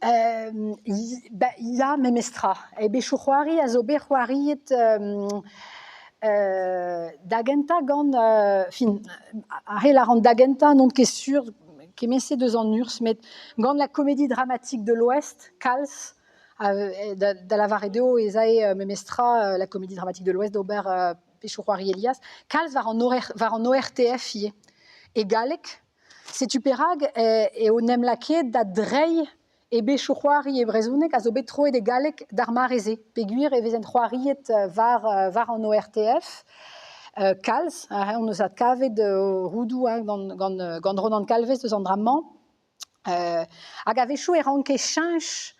Ba ya memestra, e bezhioù-c'hoari a zo bet c'hoariet da gentañ gant fin aze lâran da gentañ n'on ket sur kement-se deus an urzh met gant la comédie dramatique de l'Ouest kalz da lavaret eo ez ae memestra la comédie dramatique de l'Ouest d'ober pezhioù-c'hoari Elias kalz war an ORTF ivez e galleg. Setu perak eo 'n em lakaet da dreiñ e bezhioù-c'hoari e brezhoneg a zo bet troet e galleg d'ar mare-se peogwir e vezent c'hoariet war war an ORTF kalz hon eus adkavet roudoù gant gant gant Ronan Kalvez eus an dra-mañ. Hag a-wechoù e ranke cheñch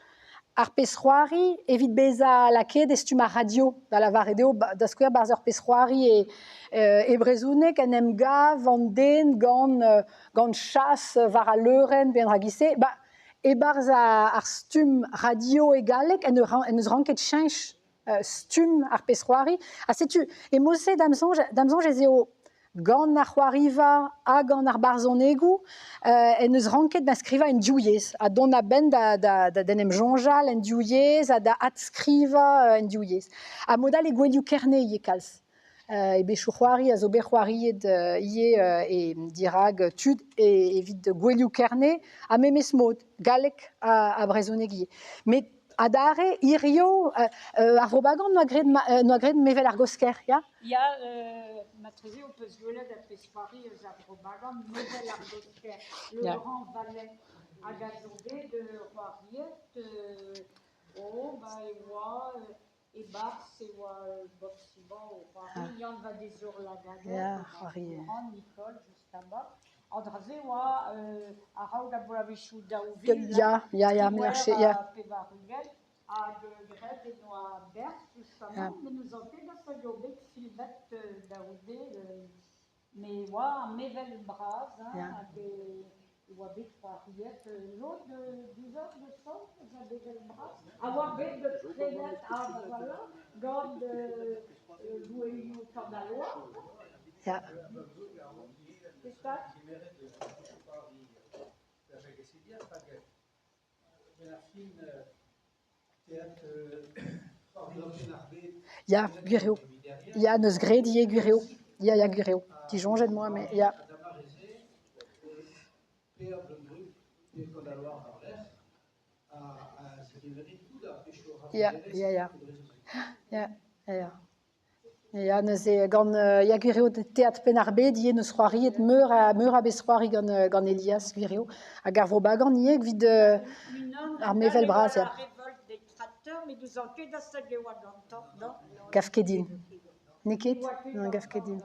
ar pezh-c'hoari evit bezañ lakaet e stumm ar radio, da lavaret eo da skouer 'barzh ur pezh-c'hoari e e brezhoneg en em gav an den gant gant chas war al leurenn pe an dra giz-se. Ba e-barzh ar stumm radio e galleg en deus ranket cheñch stumm ar pezh-c'hoari. Ha setu e mod-se da'm soñj da'm soñj ez eo gant ar c'hoariva ha gant ar barzhonegoù en deus ranket da skrivañ en div yezh ha dont a-benn da da d'en em soñjal en div yezh ha da adskrivañ en div yezh. Ha mod all e gouelioù Kerne ivez kalz. E bezhioù-c'hoari a zo bet c'hoariet ivez e dirak tud evit gouelioù Kerne ha memes mod, galleg ha brezhoneg ivez. Met adarre hiziv ar Vro-Bagan 'noa graet 'noa graet mevel ar Gosker, ya? Ya, marteze ho peus gwelet ar pezh-c'hoari eus ar Vro-Bagan, mevel ar Gosker, Le Grand Valet, hag a zo bet c'hoariet oh, ba e oa e-barzh e oa Bob Simon o c'hoari, Yann Vadezour Lagader, Ya, c'hoari. Laurent Nicole, just amañ. An dra-se oa a-raok ar bloavezhioù 2000, Ya, ya, ya, me ar ya. 80, hag graet en doa berzh justement, met n'ouzon ket ha eo bet filmet da c'houde, me oa ar mevel bras hein, hag e oa bet c'hoariet lod diouzhoc'h deus son eus ar mevel bras, a oa bet prenet ah ben voilà, gant gouelioù Kanaloa. Ya. C'est ça? Ya, gwir eo. Ya, 'neus graet ivez, gwir eo. Ya, ya, gwir eo. Disoñjet 'moa, met ya. Ya, ya, ya. Ya, ya. Ya, neuze gant ya gwir eo Teatr Penn-ar-Bed ivez 'neus c'hoariet meur a meur a bezh-c'hoari gant gant Elias, gwir eo. Hag ar Vro-Bagan ivez evit ar mevel bras, ya. Gav ket din. N'eo ket? Non, gav ket din.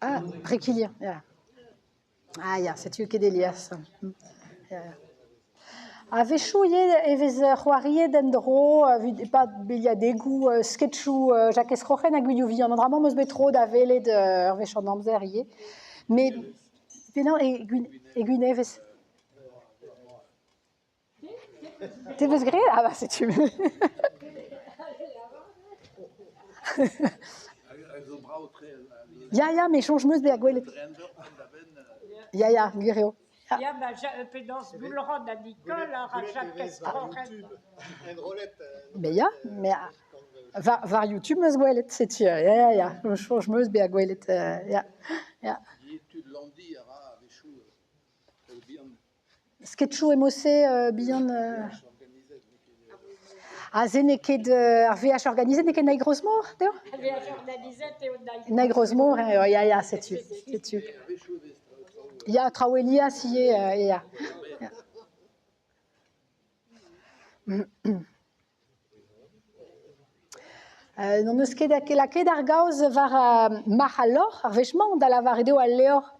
Ah, Brekilien, ya. Ah ya, setu ket Elias. Ya. A-wechoù ivez e vez c'hoariet en-dro evit e-pad beilhadegoù sketchoù Jakez Roc'hen ha Gwilhou Vihan. An dra-mañ 'm eus bet tro da welet ur wech an amzer ivez. Met penaos e e Gwinevez. Te 'peus graet? Ah bah setu. Ya, ya, met soñj 'm eus bezañ gwelet. Ya, ya, gwir eo. Ya, ba penaos Goulc'han ha Nicole a ra Jakez Roc'hen. Mais ya, mais war, war YouTube 'm eus gwelet, setu. Ya, ya, ya, soñj 'm eus bezañ gwelet, ya, ya. Sketchoù emo-se bihan Aze n'eo ket ar veaj organizet n'eo ket Naig Rozmor dezhañ? Ar veaj organizet eo Naig Naig Rozmor, ya, ya, setu, setu. Ya, traoù Elias ivez, ya. Ya. N'hon eus ket lakaet ar gaoz war marc'h al loc'h ar wech-mañ, da lavaret eo al levr.